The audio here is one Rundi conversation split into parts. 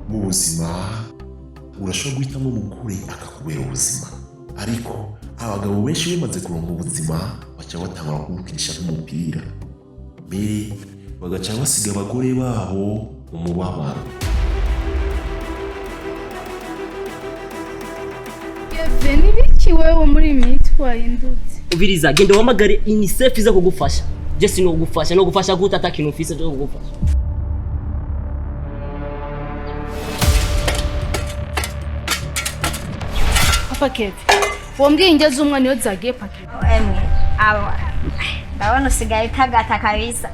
Mu buzima urashobora guhitamo umugore akakubera ubuzima, ariko abagabo benshi bamaze kuronka ubuzima baca batangura kubukinisha nk'umupira, mbere bagaca basiga abagore babo mu mubabaro. Keve, nibiki wewe muri iyi minsi wahindutse? Ubiriza, genda uhamagare UNICEF iza kugufasha. Je sinogufasha, nogufasha gute ata kintu ufise cyo kugufasha? Papa Keve, wambwiye indya z'umwana iyo zagiye pake? Emwe abo ndabona usigaye utagata kabisa.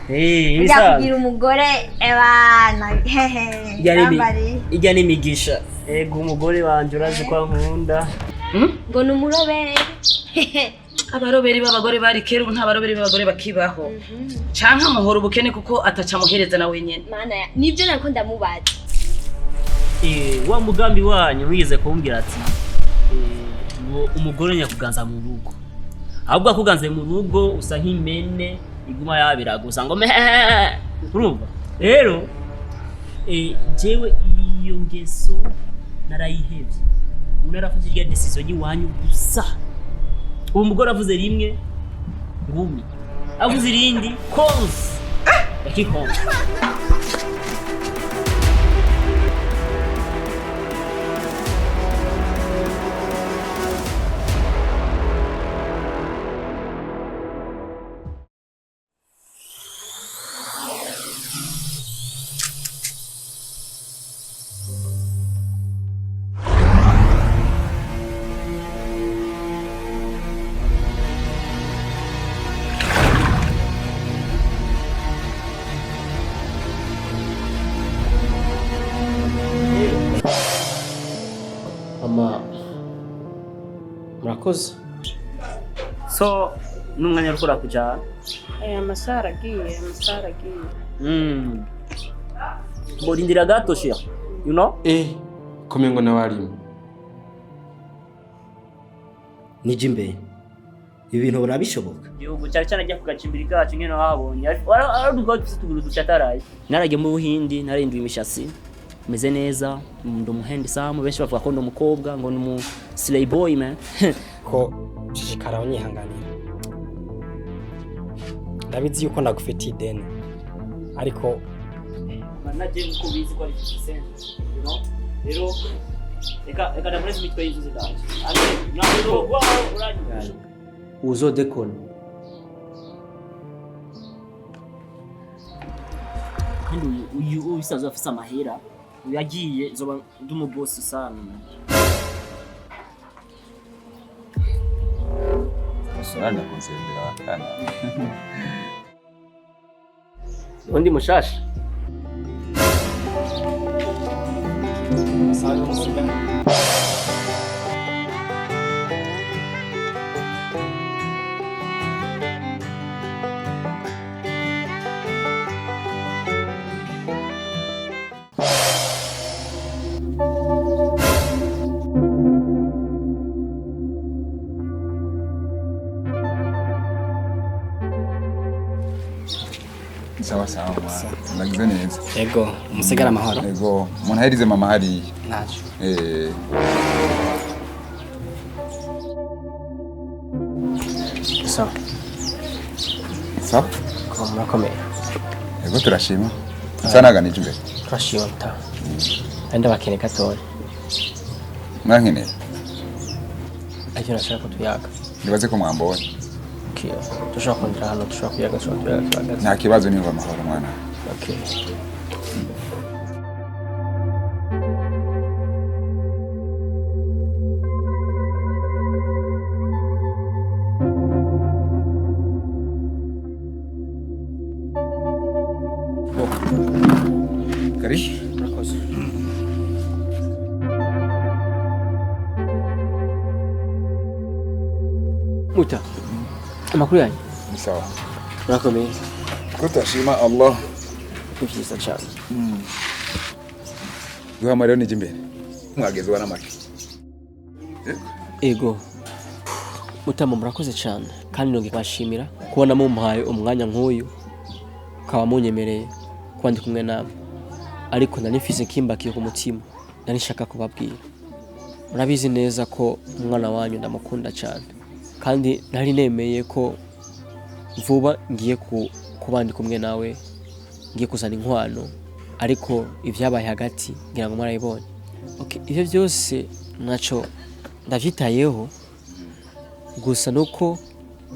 Eh, Ujya kugira umugore ebana hehe. Yambariye. Ijya n'imigisha. Ego, umugore wanje urazi ko ankunda. Ngo ni umurobere. Abaroberi b'abagore bari kera, ubu nta baroberi b'abagore bakibaho, canke amuhora ubukene kuko ataca amuhereza na wenyene. Mana ya nibyo nariko ndamubaza. Eh, wa mugambi wanyu wigeze kumbwira ati ngo umugore nyakuganza mu rugo, ahubwo akuganze mu rugo usa nk'impene iguma yabira gusa ngo mehehehe. Urumva rero, jewe iyo ngeso narayihevye. Ubu narafashe irya decision y'iwanyu gusa. Ubu umugore avuze rimwe ngumi, avuze irindi konse yakikonse. Mama, murakoze. So n'umwanya uriko urakujana. Aya amasaha aragiye, amasaha aragiye. Mborindira gato shira, you know. Eh, kumengo nawe arimo. Nije imbere, ibi bintu ubona bishoboka? Igihugu cyari cyarajya ku gacimbiri kacu nyine wahabonye araduka dufite utuguru ducataraye. Naragiye mu Buhindi, narinduye imishatsi, meze neza, ndi umuhendisamu. Benshi bavuga ko ndi umukobwa, ngo ni umu slay boy man. Ko shishikara unyihanganira, ndabizi yuko ndagufitiye ideni, ariko Manaje nkuko ubizi ko ari 50 cent, you know. Rero reka ndamureze imitwe y'inzuzi zanje. Ntabwo uranyumva. Uzodekona. Kandi uyu ubisanzwe afise amahera, uyu yagiye zoba ndi umubosi sana. Usorana kuzembera wakana. Undi mushasha. Sawa sawa mwana. Ndagize neza. Ego, umusigara amahoro. Ego, umuntu aherize mama hariya. Ntaco. Eh, Sawa. Sawa? Ko murakomeye? Ego, turashima. Sanaganije imbere. Turashima muta kandi abakene gatoya. Mwankeneye. Ariko nashaka ko tuyaga. Nibaze ko mwambonye. Okay. Dushobora kongera hano, dushobora kuyaga, dushobora kuyaga tuhagaze. Nta kibazo, nimba amahoro mwana. Okay. Kari? Murakoze. Muta, amakuru yanyu? Ni sawa. Murakomeye? Ko turashima Allah. Ni vyiza cane. Duhama rero nije imbere. Mwagezwa n'amaki. Ego, mutama, murakoze cyane kandi nongeye kubashimira kubona mumpaye umwanya nk'uyu, ukaba munyemereye kuba ndi kumwe namwe. Ariko nari mfise kimbakiye ku mutima, nari nshaka kubabwira. Murabizi neza ko umwana wanyu ndamukunda cyane, kandi nari nemeye ko vuba ngiye kuba ndi kumwe nawe, ngiye kuzana inkwano, ariko ibyabaye hagati ngira ngo mwarabibonye. Okay, ibyo byose naco ndavyitayeho, gusa nuko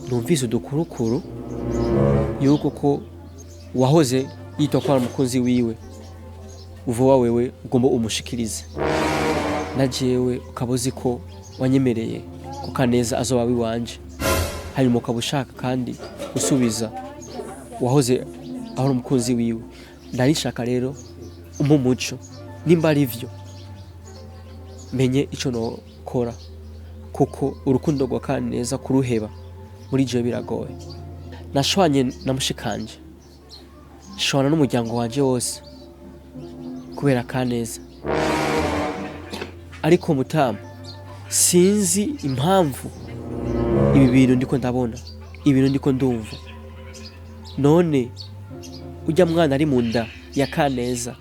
numvise udukurukuru yuko ko wahoze yitwa ko ari umukunzi wiwe vuba wewe ugomba umushikirize, na jewe ukaba uzi ko wanyemereye ko Kaneza azoba wiwanje, hanyuma ukaba ushaka kandi gusubiza wahoze ahora umukunzi wiwe. Ndarishaka rero umpe umuco nimba ari vyo, menye ico nokora, kuko urukundo rwa Kaneza kuruheba muri jewe biragoye. Nashwanye na mushikanje, shwana n'umuryango wanje wose kubera Kaneza, ariko mutama sinzi impamvu ibi bintu ndiko ndabona, ibintu ndiko ndumva. None ujya mwana ari mu nda ya Kaneza,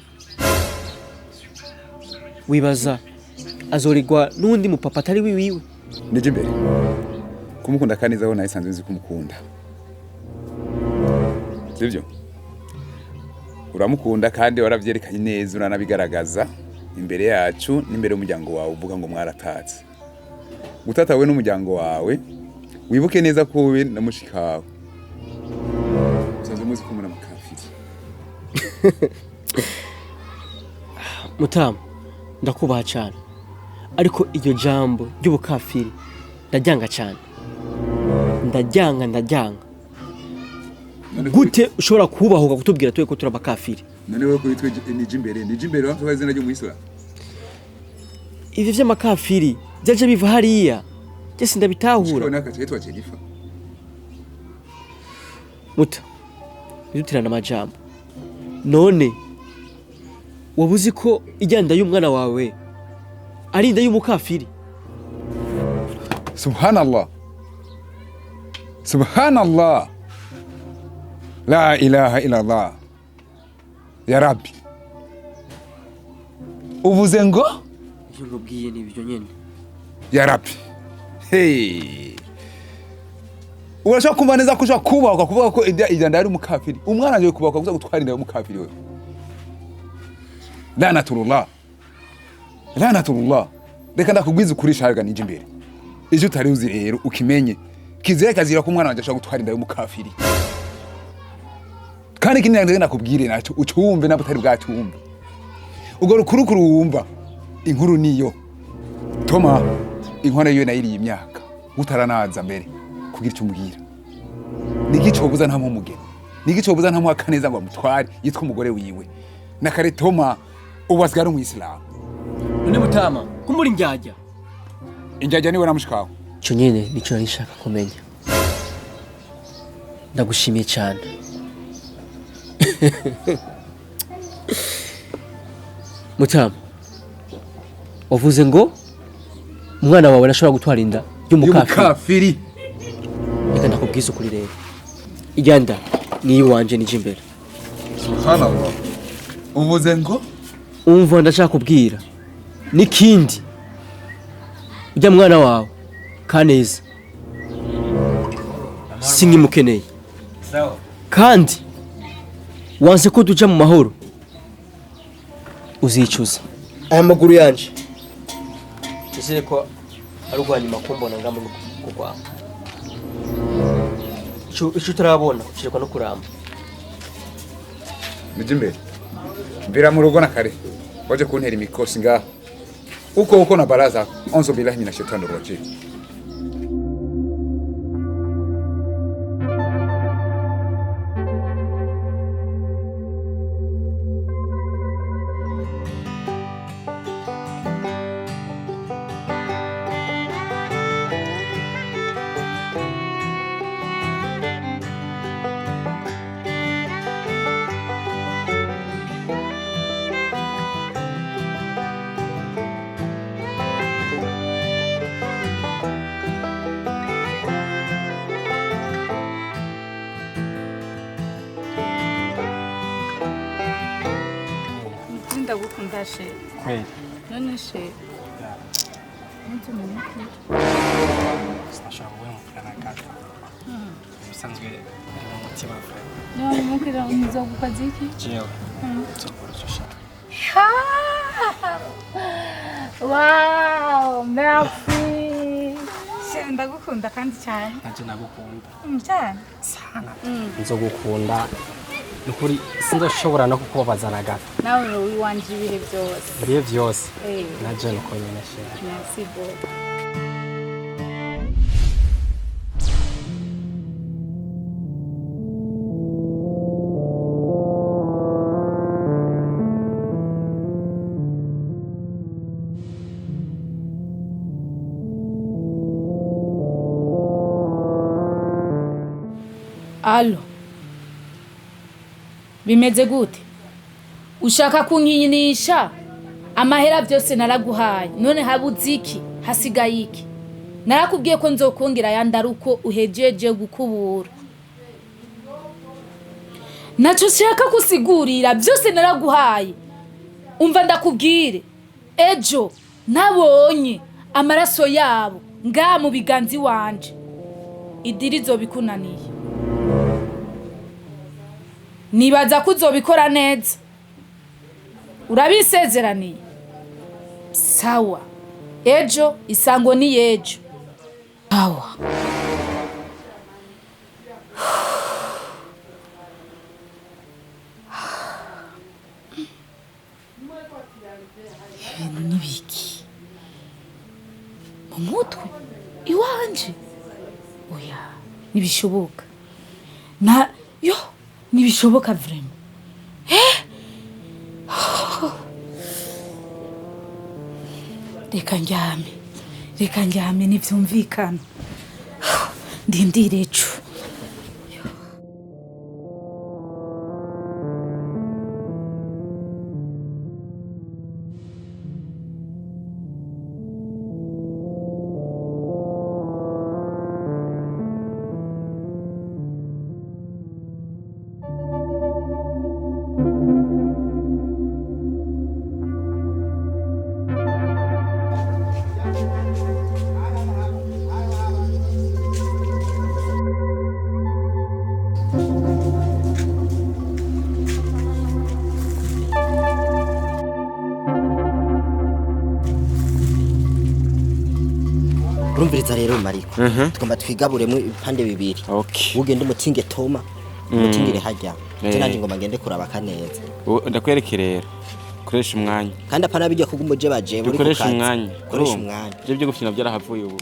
wibaza azorigwa n'undi mupapa atari wiwiwe? Nije imbere kumukunda Kaneza, ho nayisanzwe nzi kumukunda, sibyo? Uramukunda kandi waravyerekanye neza, uranabigaragaza imbere yacu n'imbere y'umuryango wawe, uvuga ngo mwaratatse. Gutata we n'umuryango wawe, wibuke neza ko wowe na mushikawe usanzwe muzi ko muri amakafiri. Mutama, ndakubaha cyane, ariko iryo jambo ry'ubukafiri ndaryanga cyane, ndaryanga, ndaryanga. Gute ushobora kubahuka kutubwira tuwe ko turi abakafiri? None wewe ko witwa nije imbere, nije imbere wamva izina ry'umuyisilamu? Ivyo vy'amakafiri vyaje biva hariya, je sindabitahura. Mushikawe nakaca yitwa Jennifer. Muta, ntiduterane amajambo. None waba uzi ko ijya nda y'umwana wawe ari inda y'umukafiri? Subhanallah, subhanallah, la ilaha illallah, ya rabbi. Uvuze ngo? Ivyo nkubwiye ni ibyo nyene. Ya rabbi, hey. Urashobora kumva neza ko ushobora kubahwa kuvuga ko inda nda ari umukafiri? Umwana agiye kubahwa kuza gutwara inda y'umukafiri wewe? Lanatullah, lanatullah. Reka ndakubwiza ukuri shaga nije imbere, ivyo utari uzi rero ukimenye. Kizira kazira ko umwana wanje ashobora gutwara inda y'umukafiri. Kandi ikindi nagenda nakubwire naco ucumve nabo utari bwacumve, ubwo rukurukuru wumva inkuru niyo toma inkono yiwe nayiriye imyaka utaranaza mbere kugira icyo umbwira. Niki cobuza nta mumugeni, niki cobuza nta muha Kaneza ngo amutware yitwa umugore wiwe? Na kare Toma ubu asigaye ari umuyisilamu. None mutama, kumuri njyajya? Injyajya niwe namushikawe. Ico nyene nico nari nshaka kumenya. Ndagushimiye cyane. Mutama, wavuze ngo umwana wawe arashobora gutwara inda y'umukafiri? Y'umukafiri. Reka ndakubwiza ukuri rero, ijya nda ni iyiwanje nije imbere. Subhanallah, uvuze ngo? Umva, ndashaka kubwira n'ikindi, ujya mwana wawe Kaneza sinkimukeneye, kandi wanse ko duca mu mahoro uzicuza. Aya maguru yanje nizere ko ari urwa nyuma kumbona nga muri kurwamba. Ico utarabona ushirwa no kuramba. Nije imbere, mvira mu rugo na kare waje kuntera imikosi ngaha uko uko na baraza. Onzo billahi mina shaitani rajim. Gashe. Kweli. None she. Nzi umuntu. Sinashobora kuguhemukira na gato. Ibisanzwe biri mu mutima vraiment. Niba mumukira nzogukoza iki? Jewe nzokora icyo ushaka. Wow, merci. She ndagukunda kandi cyane. Nanje nagukunda. Cyane. Sana. Nzogukunda. Nukuri sinzoshobora no kukubabaza na gato. Nawe uri uwanje ibihe byose. Ibihe byose. Eh. Nanje nuko nyene chérie. Merci beaucoup. Alo, bimeze gute? Ushaka kunkinisha? Amahera byose naraguhaye, none habuze iki? Hasigaye iki? Narakubwiye ko nzokongera ayandi ari uko uhejeje gukubura. Naco nshaka kusigurira, byose naraguhaye. Umva ndakubwire, ejo nabonye amaraso yabo ngaha mu biganza iwanje, idiri izobikunaniye. Nibaza ko uzobikora neza. Urabisezeraniye? Sawa, ejo isango ni yejo. Sawa. Ibintu nibiki mu mutwe iwanje? Oya, ntibishoboka. Na yo ntibishoboka vraiment. Eh? Reka ndyame, reka ndyame, ntibyumvikana. Ndindire ejo. Urumviriza rero Mariko, tugomba twigaburemo ibipande bibiri. Ugende umutinge Toma, umutingire hajya. Je nanje ngomba ngende kuraba kaneza. Ndakwereke rero, koresha umwanya. Kandi apana bijya kuguma uje baje uri Dukoreshe ku kazi. umwanya. Koresha Urumva? umwanya. Ivyo byo gufina byarahavuye ubu.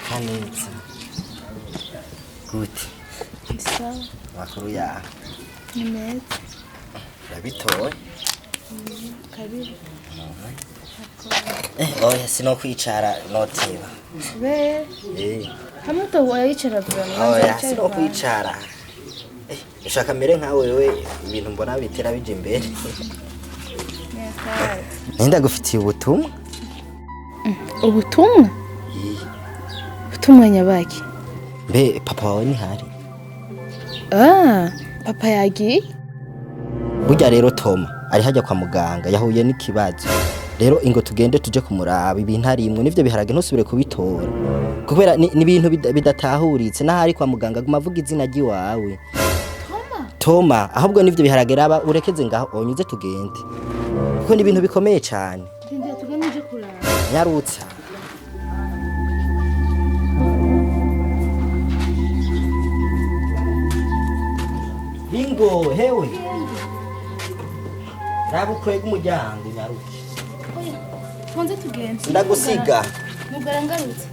Kaneza. Gute? Sawa. Makuru yawe? Ni meza. Urabitoye? Karibu. Oya, sinokwicara noteba. Be. Eh. Hamwe utawayicara vraiment. Oya, sinokwicara. Ushaka mbere nka wewe, ibintu mbona bitera bija imbere. Nenda gufitiye ubutumwa. Ubutumwa? Ubutumwa nyabaki? Mbe papa wawe ntihari? Ah, papa yagiye? Burya rero Toma ari hajya kwa muganga, yahuye n'ikibazo. Rero ingo tugende tuje kumuraba, ibintu arimwe nivyo biharage ntusubire kubitora. Kubera ni ibintu bidatahuritse, n'ahari kwa muganga aguma avuga izina ry'iwawe. Toma? Toma, ahubwo nivyo biharage raba urekeze ngaho onyuze tugende. Kuko ni ibintu bikomeye cyane. Rindira tugende uje kuraba. Nyarutsa. Bingo, hewe. Raba ukwega umuryango nyaruke. Oya, tubanze tugende. Ndagusiga. Mugara ngarutse.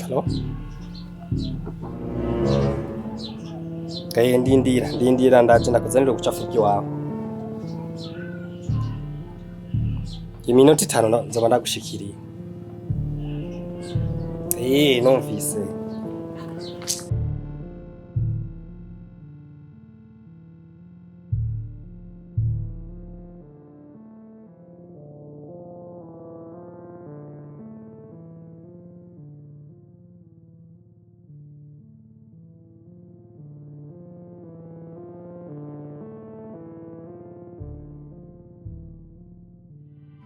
Halo? Gaye ndindira, ndindira ndaje ndakuzanira ubucafu bw'iwawe. Iminota 5 nzoba ndagushikiriye. Numvise.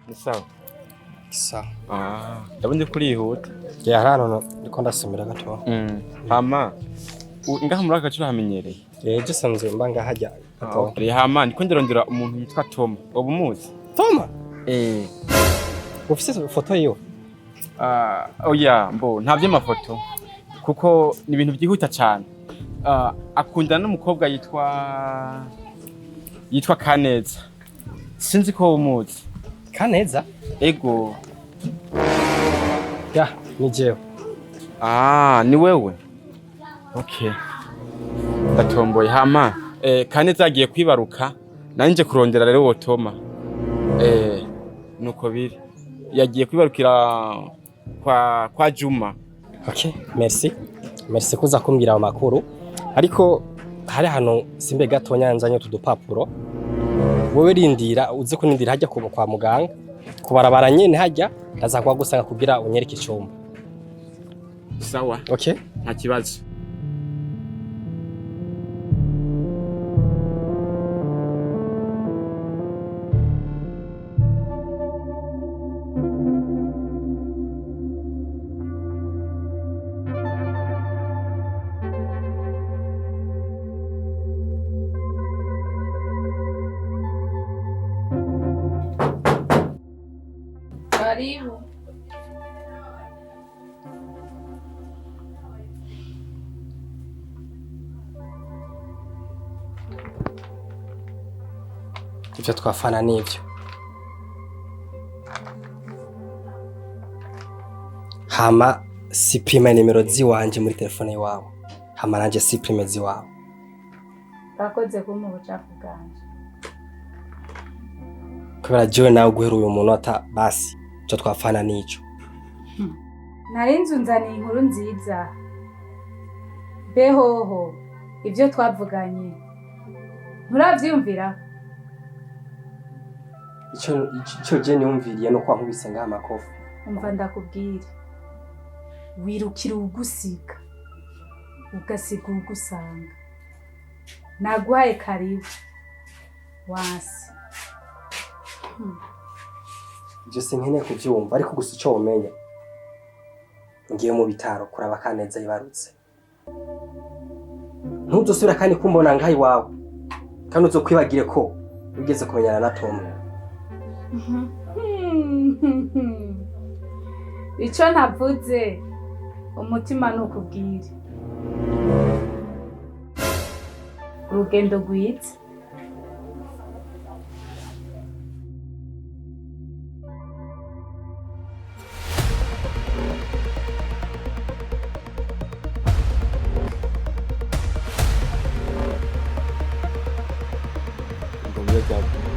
Ni sawa. Sawa. Ah, ndabona ko urihuta. Ya hano ndiko ndasomera gato. Hama ngaha muri aka gace urahamenyereye? Je sanzwe mba ngahajya gato. Hama ndiko ndirondera umuntu yitwa Toma. Ubu muzi? Toma? Eh. Ufise foto yiwe? Ah, oya, mbo nta vy'amafoto kuko ni ibintu byihuta cyane. Akundana n'umukobwa yitwa Kaneza. Sinzi ko umuzi. Kaneza? Ego. Ya, ni jewe. Ah, ni wewe? Okay. Ndatomboye hama. Kaneza agiye kwibaruka, nanje kurondera rero uwo Toma. Nuko biri. Yagiye kwibarukira kwa Juma. Okay, merci. Merci kuza kumbwira ayo makuru. Ariko hari hano simbe gatonya nzanye tudupapuro. Wowe rindira uze kunindira hajya kwa muganga kubarabara nyene hajya ndaza kuhagusanga kugira unyereke icumba. Sawa. Okay. Nta kibazo. Karibu. Ivyo twafana nivyo. Hama siprime nimero ziwanje muri telefone iwawe. Hama nanje siprime ziwawe. Bakoze kumpa ubucafu bwanje. Kubera jewe nawe guhera uyu munota basi ico twafana nico. Nari nzu nzaniye inkuru nziza. Behoho ivyo twavuganye. Nturavyumvira? Ico je niyumviriye no kwa nkubise ngaha makofi. Umva ndakubwira. Wirukira ugusiga. Ugasiga ugusanga. Naguhaye karibu. Wasi. Ivyo sinkeneye kuvyumva ariko gusa ico womenya. Ngiye mu bitaro kuraba Kaneza yibarutse. Ntuzosubira kandi kumbona ngaha iwawe. Kandi uzokwibagire ko ugeze kumenyana na Tom. Ico ntavuze Umutima nukubwire. Urugendo rwiza. Ngo bibe byaguye.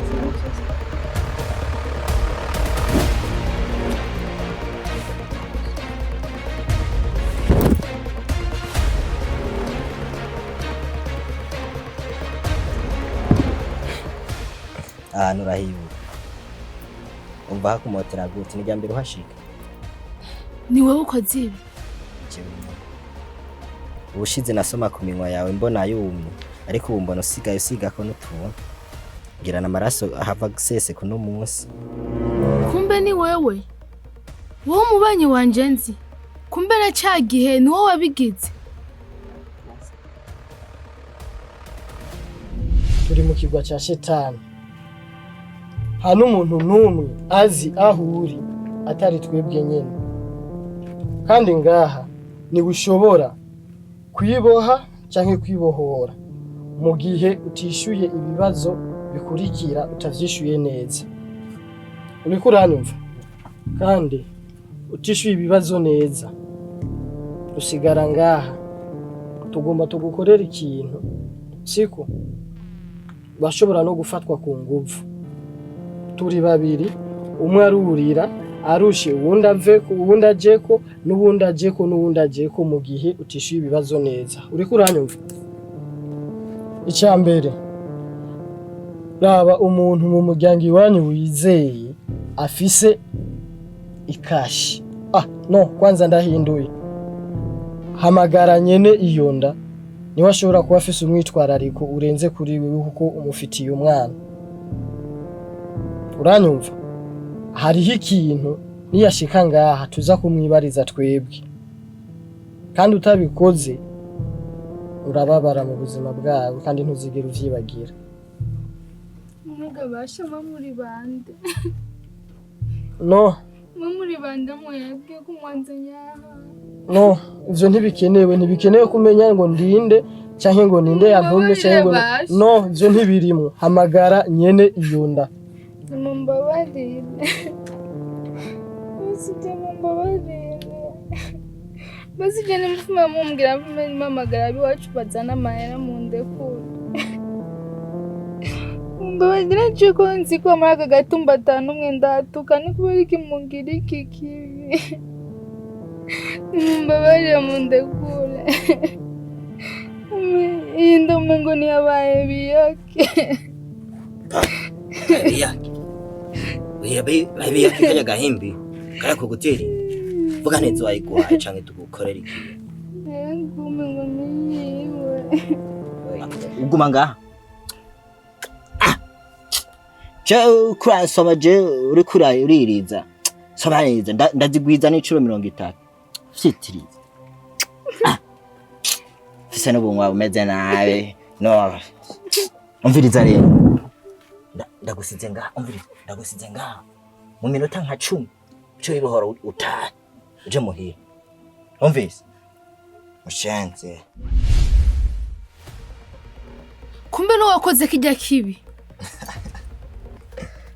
Ahantu urahibuka, umva hakumotera gute? Ni mbere uhashika. Ni wowe ukoze ibi? Jewe nyene. Ubushize nasoma ku minwa yawe mbona yumye, ariko ubu mbona usigaye usigako n'utuntu, ngira n'amaraso ahava guseseka uno munsi. Kumbe ni wewe, wowe umubanyi wanje nzi. Kumbe na ca gihe ni wowe wabigize. Turi mu kigwa cya shetani, nta n'umuntu n'umwe azi aho uri atari twebwe nyine. Kandi ngaha ntibushobora kwiboha cyangwa kwibohora mu gihe utishyuye ibibazo bikurikira, utavyishyuye neza. Uriko uranyumva? Kandi utishyuye ibibazo neza usigara ngaha. Tugomba tugukorera ikintu, siko bashobora no gufatwa ku nguvu. Turi babiri, umwe arurira arushe, uwundi aveko, uwundi ajeko, n'uwundi ajeko, n'uwundi ajeko, mu gihe utishyuye ibibazo neza. Uriko uranyumva? Icya mbere, raba umuntu mu muryango iwanyu wizeye afise ikashi. Ah no, kwanza ndahinduye. Hamagara nyene iyo nda, niwe ashobora kuba afise umwitwarariko urenze kuri wewe kuko umufitiye umwana. Uranyumva? Hariho ikintu niyashika ngaha tuza kumwibariza twebwe, kandi utabikoze urababara mu buzima bwawe kandi ntuzigera uvyibagira. Mwebwe basha mwe muri bande? No. Mwe muri bande mwebwe ko mwanzanye aha? No, ivyo ntibikenewe. Ntibikenewe kumenya ngo ndinde canke ngo ninde yantumye canke ngo Mumbabarire. No, ivyo ntibirimwo. Hamagara nyene iyo nda. Mumbabarire, basibye, mumbabarire, basibye. Nimufuma mumbwira mvume mpamagara abiwacu bazana amahera mundekure. Mumbabarire nje ko nzi ko muri aka gatumba ata n'umwe ndatuka. Ni kubera iki mungira iki kibi? Mumbabarire mundekure. Iyi ndome ngo ntiyabaye biyake. Biyake biyake kanya gahimbi kaya kugutera, vuga neza wayiguhaye canke tugukorera iki? Ngume ngo niyiwe. Uguma ngaha. Ah! Je kurasoma, je uriko uririza, soma neza. Ndazigwiza n'incuro 30 vyitiriza. Ah! Mfise n'ubunwa bumeze nabi. No, umviriza rero. Ndagusize ngaha, umviriza, ndagusize ngaha mu minota nka 10 uce wibohora utahe uje muhira. Umvise mushenze? Kumbe n'uwakoze kijya kibi.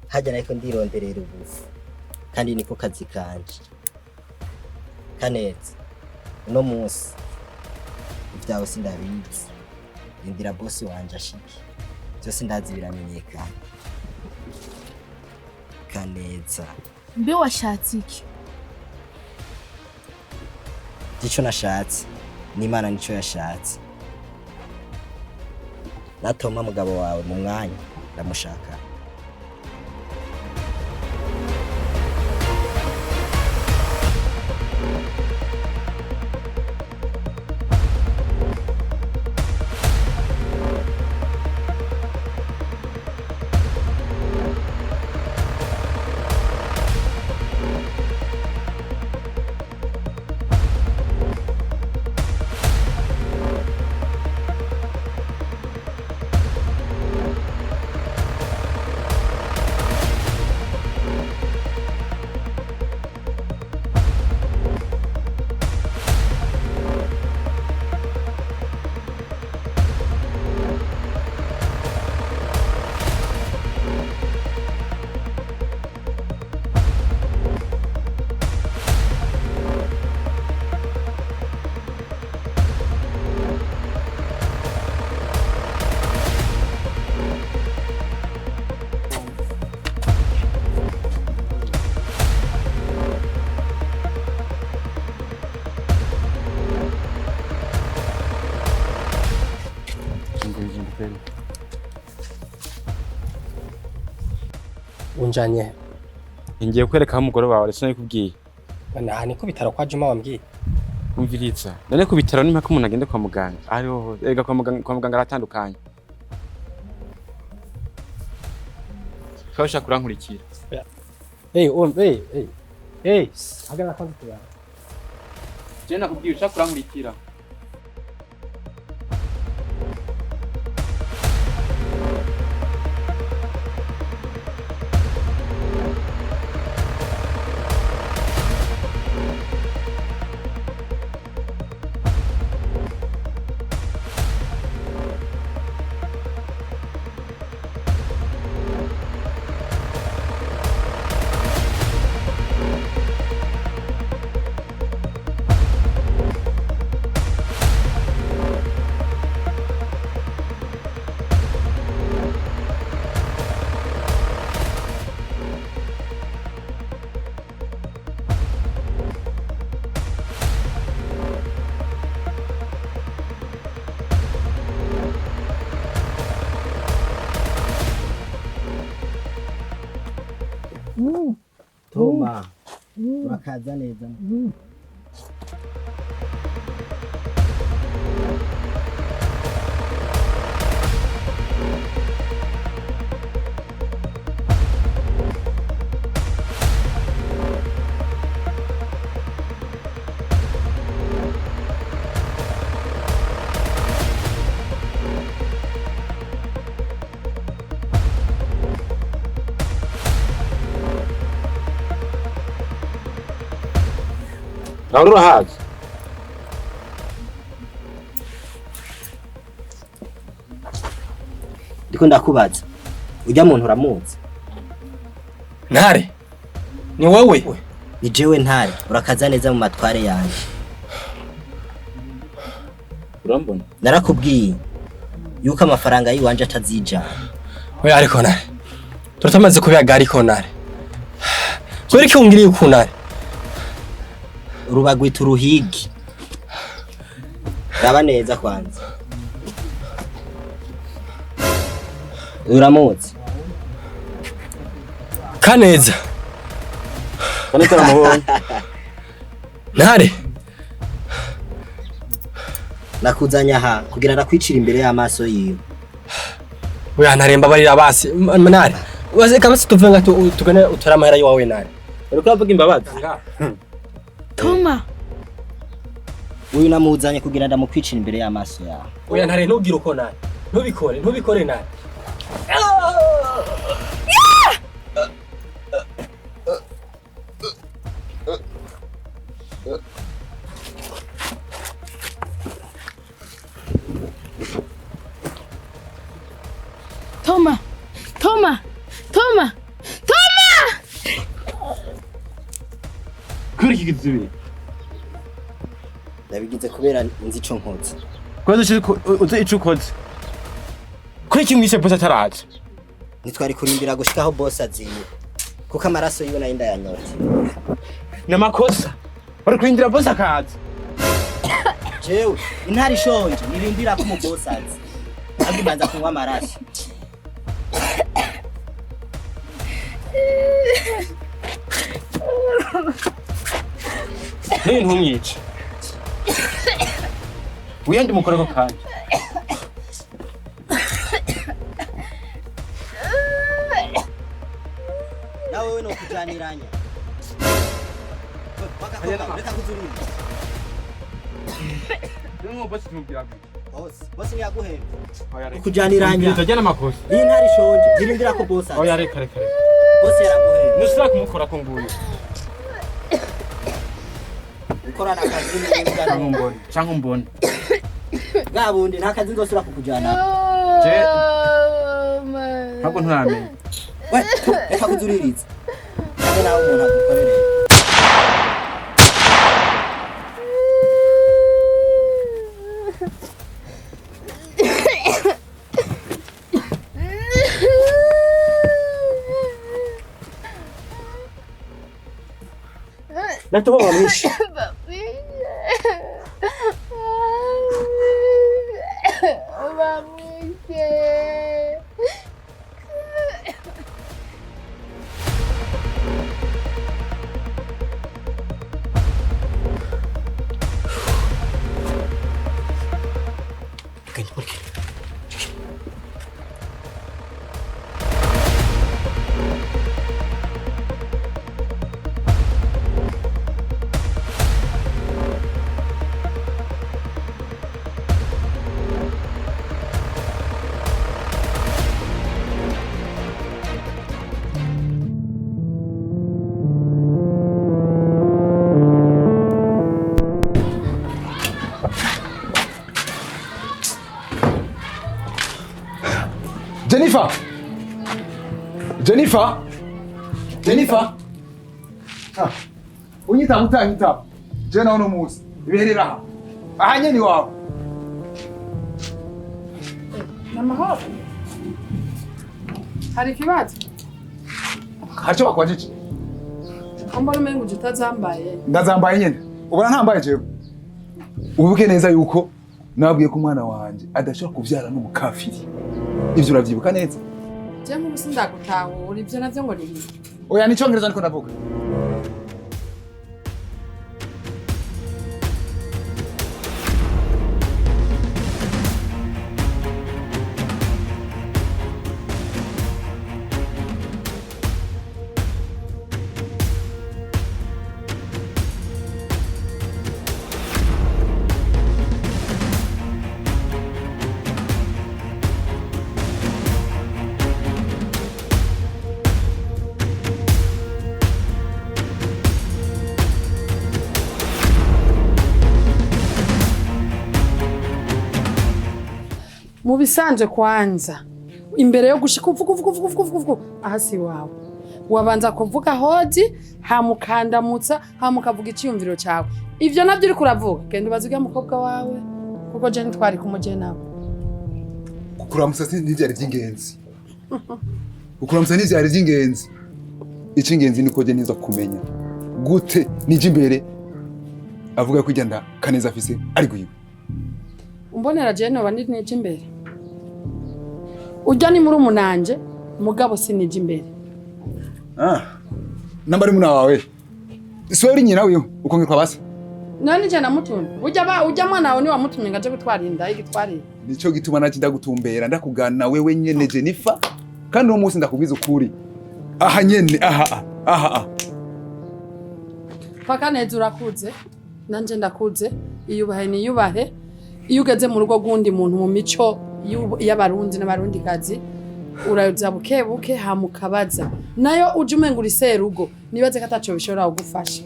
Hajya nariko ndironderera ubufu kandi niko kazi kanje. Kaneza, uno munsi ibyawe sindabizi. Rindira bosi wanje ashike, byose ndazi biramenyekana. Kaneza. Mbe washatse iki? Ico nashatse n'Imana nico yashatse. Natoma mugabo wawe mu mwanya ndamushaka. Unjanye? Ngiye kwereka aho umugore wawe aretse nabikubwiye. Aha ni ku bitaro kwa Juma wambwiye. Umviriza. None ku bitaro ni mpaka umuntu agende kwa muganga. Ariho hose. Erega kwa muganga aratandukanye. Twaba ushaka kurankurikira. Hey, um, hey, hey. Hey, hagarara kwanza tuyane. Je nakubwiye ushaka kurankurikira. Toma, urakaza neza. Nawe urahazi. Ndiko ndakubaza, ujya muntu uramuzi? Ntare, ni wowe? Ni jewe Ntare, urakaza neza mu matware yanje. Urambona? Narakubwiye yuko amafaranga yiwanje atazijana. Oya ariko Ntare, turatamaze kubiyaga ariko Ntare. Kubera iki ungiriye uku Ntare? Rubagwita uruhigi. Raba neza kwanza. Uramuzi? Kaneza. Kaneza namubonye. Ntare. Nakuzanye aha kugira ndakwicira imbere y'amaso yiwe. Oya Ntare, mbabarira basi. Ntare. Waze kabasi tuve nga tugane utore amahera yiwawe Ntare. Uriko uravuga imbabazi? Toma. Uyu namuzanye kugira ndamukwicira imbere y'amaso yawe. Oya Ntare, ntugire uko Ntare. Ntubikore, ntubikore Ntare. Toma, Toma, Toma, Toma! Kubera iki gizibi? Ndabigize kubera nzi ico nkoze. Kubera uzi ico ukoze. Kubera iki mwishe boss ataraza? Ntitwari kurindira gushika aho boss aziye, kuko amaraso yiwe nayo ndayanyota. Ni amakosa. Bari kurindira boss akaza. Jewe intare ishonje nirindira ko umuboss aza. Ahubwo ibanza kunywa amaraso. Nini ntumwice. Wiyandi mukoreko kanje. Nawe wewe nokujaniranya. Reka kuzurinda. Nungo boss tumubwira gute? Boss, boss ntiyaguhemba. Kujaniranya. Ndajyana amakosa. Iyi ntare ishonje nirindira ko boss aza. Oya reka reka reka. Boss yaraguhemba. Ntushobora kumukora ko nguyu. Gukorana akazi n'imbwa. Cyangwa umbone, cyangwa umbone. Bwa bundi nta kazi nzosubira kukujyana. Je ntabwo nturamenya. We, reka kuzuririza. Cyangwa nawe umuntu agukorere. Natuma bamwishe. Bamwishe. Genda mureke. Jennifer! Jennifer! Jennifer! Ah, unyitaba utanyitaba je nawe uno munsi ibiherera aha aha nyene iwawe. Namahoro. Hari ikibazo? Hari ico bakwajije? Ko mbona umengo uje utazambaye. Ndazambaye nyene, ubona ntambaye jewe. Ubuke neza yuko nababwiye ko umwana wanje adashobora kuvyara n'umukafiri, ivyo uravyibuka neza? Je nk'ubu sindagutahura ivyo navyo ngo ni ibiki. Oya, ni icongereza niko ndavuga. Mu bisanzwe kwanza imbere yo gushika uvuga uvuga uvuga uvuga uvuga aha si wawe, wabanza kuvuga hodi, hamukandamutsa, hamukavuga iciyumviro cyawe. Ivyo navyo uriko uravuga, genda ubaze urya mukobwa wawe, kuko je ntitwari kumuje nawe. Kukuramutsa si ntivyari vy'ingenzi, kukuramutsa ntivyari vy'ingenzi. Icy'ingenzi ni ko je ntiza kumenya gute nije imbere avuga ko irya nda Kaneza afise ari gwiwe. Umbonera je noba ndi nije imbere? Urya ni muri umunanje, mugabo sinije imbere. Ah, namba ari muna wawe, si wewe uri nyina wiwe ukongera ukabasa. None je namutumye urya ba urya mwana wawe ni wamutumye ngo aje gutwara inda y'igitwarire? Nico gituma naje ndagutumbera ndakugana wewe nyene Jennifer, kandi uno munsi ndakubwiza ukuri aha nyene aha aha aha. Paka neza urakuze, nanje ndakuze, iyubahe niyubahe. Iyo ugeze mu rugo rw'undi muntu mu mico y'abarundi n'abarundikazi, uraza buke buke hamukabaza. Nayo uje umenga uri serugo, nibaze ko ataco bishobora kugufasha.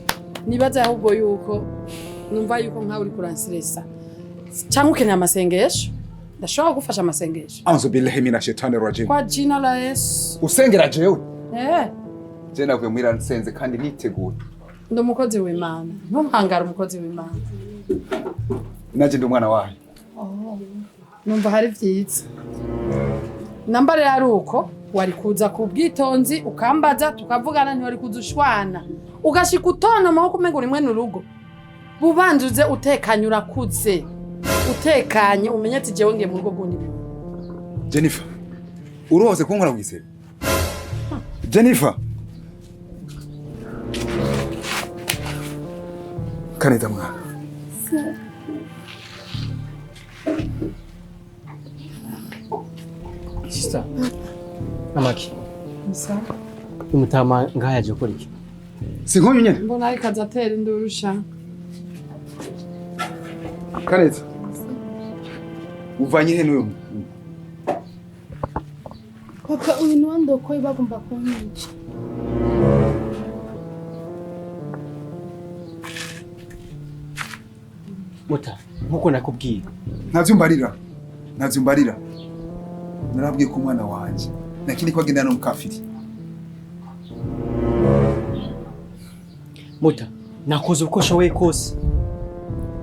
Nibaze ahubwo yuko numva yuko nkawe uri kuransiresa, canke ukeneye amasengesho, ndashobora kugufasha amasengesho. Auzu billahi minash shaitani rajim. Kwa jina la Yesu. Usengera jewe? Eh. Je navuye muhira nsenze kandi niteguye. Ndi umukozi w'Imana, ntumpangare umukozi w'Imana. Naje ndi umwana wayo. Oh, numva hari vyiza. Namba rero ari uko wari kuza ku bwitonzi ukambaza tukavugana, ntiwari kuza ushwana ugashika utonoma nko kumenga uri mwene urugo. Bubanzuze utekanye, urakuze utekanye, umenye ati jewe ngiye mu rugo rw'undi muntu. Jennifer, urose kunkora kw'isebe. Jennifer. Kaneza mwana. Sister, namaki. Sawa. Umutama ngaha yaje gukora iki? Si nkuyu nyene. Mbona ariko aza atera induru sha. Kaneza. Uvanye he n'uyu? Papa, uyu ni wandokoye bagomba kunyica. Muta, nkuko nakubwiye. Ntavyumbarira. Ntavyumbarira. Narabwiye ko umwana wanje nakindi ko agendana n'umukafiri. Muta, nakoze uko nshoboye kose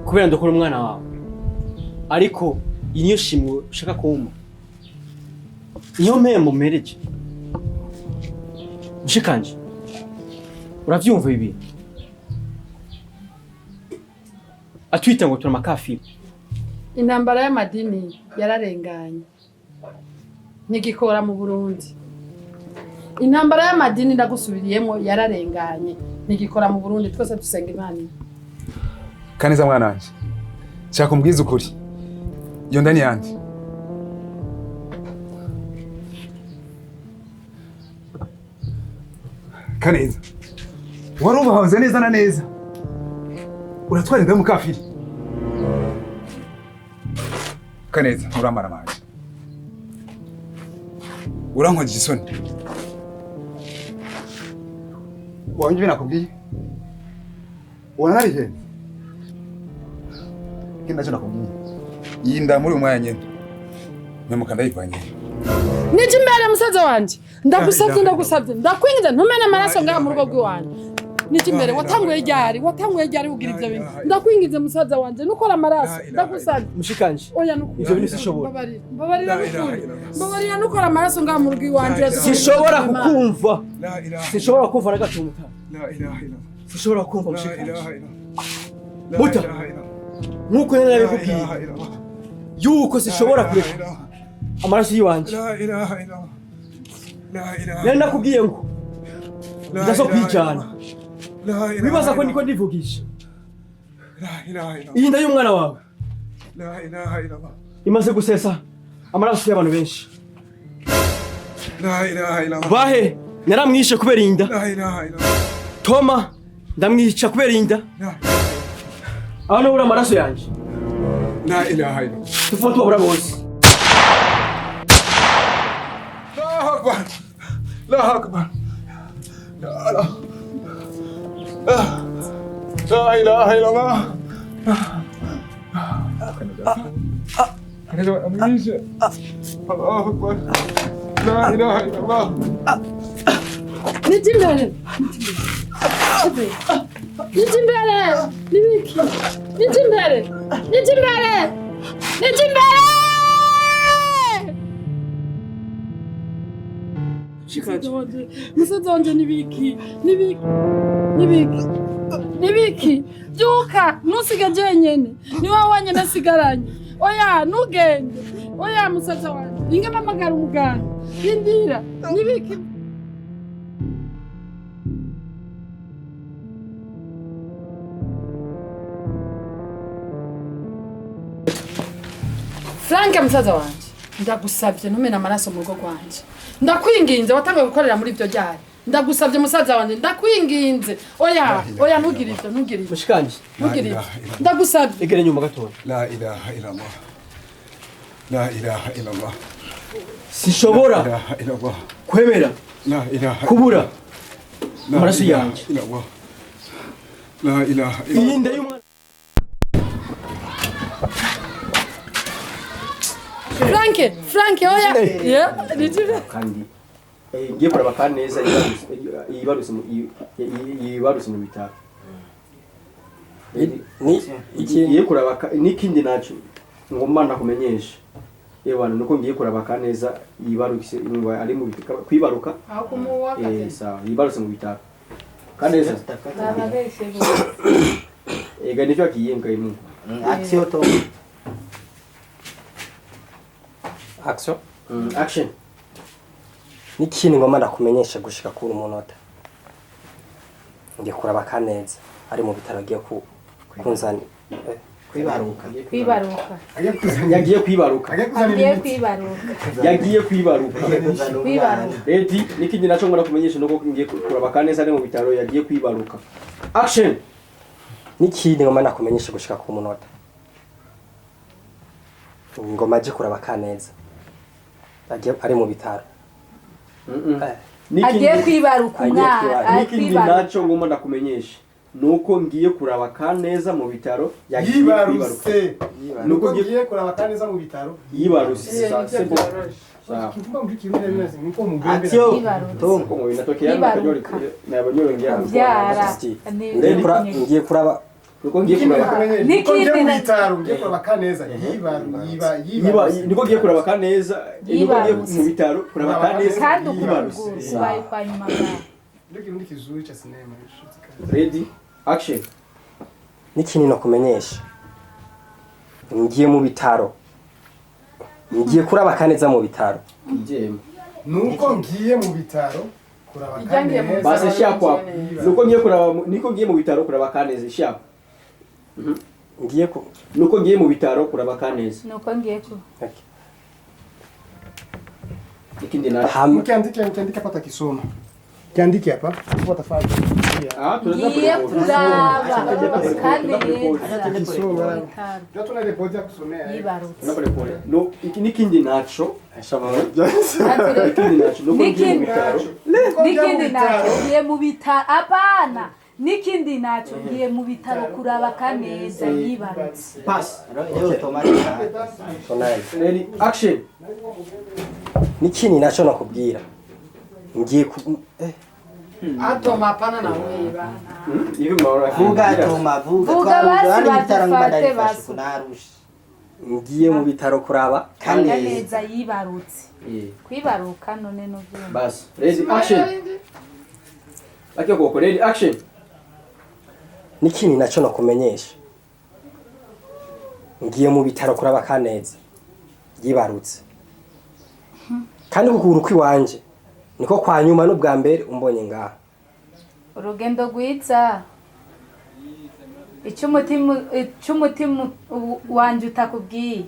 kubera ndokora umwana wawe, ariko iyi niyo shimwe ushaka kumpa, niyo mpembo mpereje. Mushikanje, uravyumva ibi? Atwita ngo turi amakafiri. Intambara y'amadini yararenganye, ntigikora mu Burundi. Intambara y'amadini ndagusubiriyemo yararenganye, ntigikora mu Burundi, twese dusenga Imana. Kaneza mwana wanje, shaka umbwize ukuri, iyo nda ni yande? Kaneza, warubahanze neza na neza, uratwara inda y'umukafiri. Kaneza, uramaramaje, urankojeje isoni. Wabonye ibyo nakubwiye? Ubona narihenze? Ikindi nacyo nakubwiye, iyi nda muri uyu mwanya nyene mpemuka ndayivanye. Nije imbere musaza wanje, ndagusabye, ndagusabye, ndakwinginze, ntumene amaraso ngaha mu rugo rw'iwanjye. Nije imbere, watanguye ryari? Watanguye ryari kugira ivyo bintu? Ndakwinginze musaza wanje, nukora amaraso, ndagusabye. Mushikanje. Oya, nukuri. Ivyo bintu sinshobora. Mbabarira, mbabarira nukuri. Mbabarira, nukora amaraso ngaha mu rugo iwanje. Sinshobora kukumva. Sinshobora kukumva na gato, muta. Sinshobora kukumva, mushikanje. Muta. Nkuko nari nabikubwiye yuko sinshobora kureka amaraso yiwanje. Nari nakubwiye ngo ndazokwijana. Wibaza ko niko ndivugisha. Iyi nda y'umwana wawe imaze gusesa amaraso y'abantu benshi. Bahe naramwishe kubera inda. Toma ndamwica kubera inda. Aho nubura amaraso yanje. Tufa tubabura bose. Allahu Akbar. La la. La ilaha illallah. Kaneza amwishe. Allahu Akbar. La ilaha illallah. Nije imbere. Nije imbere. Nibiki. Nije imbere. Nije imbere. Nije imbere. Musaza wanje, nibiki? Nibiki? Nibiki? Nibiki? Byuka, ntusige jenyene. Ni wowe wenyene nsigaranye. Oya, ntugende. Oya musaza wanje, inge mpamagara umuganga. Rindira. Nibiki? Frank, musaza wanje, ndagusabye, ntumene amaraso mu rugo rwanje. Ndakwinginze, watanguye gukorera muri ibyo ryari? Ndagusabye musaza wanje, ndakwinginze. Oya, oya, ntugire ibyo, ntugire ibyo. Mushikanje. Ntugire ibyo. Ndagusabye. Egere nyuma gatoya. La ilaha illallah. La ilaha illallah. Sinshobora La ilaha illallah. kwemera La ilaha kubura La amaraso ilaha yanje. illallah. La ilaha illallah. Iyi nda y'umwana. Frank, Frank, oya. Yeah, nije. Kandi ngiye kuraba Kaneza yibarutse yibarutse mu bitaro. Ni iki ngiye kuraba n'ikindi naco ngomba ndakumenyesha. Ewana nuko ngiye kuraba Kaneza yibarutse ari mu bitaro kwibaruka. Aho kumuwa. Sawa, yibarutse mu bitaro. Kaneza. Ega nicyo akiye ngayimu. Action to. Action. Action. N'ikintu ngomba ndakumenyesha gushika kuri umunota. Ngiye kuraba Kaneza ari mu bitaro, agiye ku kunzani Kwibaruka. Kwibaruka. Yagiye kwibaruka. Agiye kwibaruka. Yagiye kwibaruka. Kwibaruka. Ready, n'ikindi naco ngomba kumenyesha nuko ngiye kuraba Kaneza ari mu bitaro yagiye kwibaruka. Action. N'ikindi ngomba ndakumenyesha gushika ku munota. Ngoma aje kuraba Kaneza agiye ari mu bitaro. Agiye kwibaruka umwana. N'ikindi naco ngomba ndakumenyesha nuko ngiye kuraba Kaneza mu bitaro yagiye kwibaruka. Yibarutse. Nuko Nuko ngiye kuraba Kaneza mu bitaro. Yibarutse. Simple. Sawa. Kivuga muri Kirundi bimeze niko mu bwembe. Action. Yibarutse. Tom ko inatokea na kanyori na banyoro Kubyara. Ngiye kuraba nuko ngiye kuraba Niko ngiye mu bitaro, ngiye kuraba Kaneza yiba yiba niko ngiye kuraba Kaneza, niko ngiye mu bitaro kuraba Kaneza Kandi yibarutse. kubaye kwa nyuma bwawe. Ndio Kirundi kizuri cha sinema. Ready, action. N'ikindi nakumenyesha, ngiye mu bitaro, ngiye kuraba Kaneza mu bitaro. Nuko ngiye mu bitaro kuraba Kaneza. Basi shakwa. Nuko ngiye kuraba, niko ngiye mu bitaro kuraba Kaneza shakwa. Ngiye ku nuko ngiye mu bitaro kuraba Kaneza. Nuko ngiye ku. Ikindi nacho. Mkiandika, mkiandika pata kisoma. Kiandike hapa. Watafanya. Ngiye kuraba Kaneza Tunarekodi ya kusomea. Yibarutse. No, iki n'ikindi naco ikindi naco nuko ngiye mu bitaro. N'ikindi naco ngiye mu bitaro, apana, n'ikindi naco ngiye mu bitaro kuraba Kaneza yibarutse. Pass. Ready, action. N'ikindi naco nakubwira, ngiye ku Atoma, hapana na wewe bana. Hivi mnaona Vuga Toma, vuga. Vuga basi, Twari ibitaro ngo badufate ndabifashe basi. kunarusha. Ngiye mu bitaro kuraba Kaneza yibarutse. Kwibaruka none n'ubyumva. Bas, ready, action. Akio koko, ready, action. N'ikindi naco nakumenyesha, ngiye mu bitaro kuraba Kaneza yibarutse, kandi kukuguru kw'iwanje niko kwa nyuma n'ubwa mbere umbonye ngaha. Urugendo rwiza. Icyo umutima wanje utakubwiye.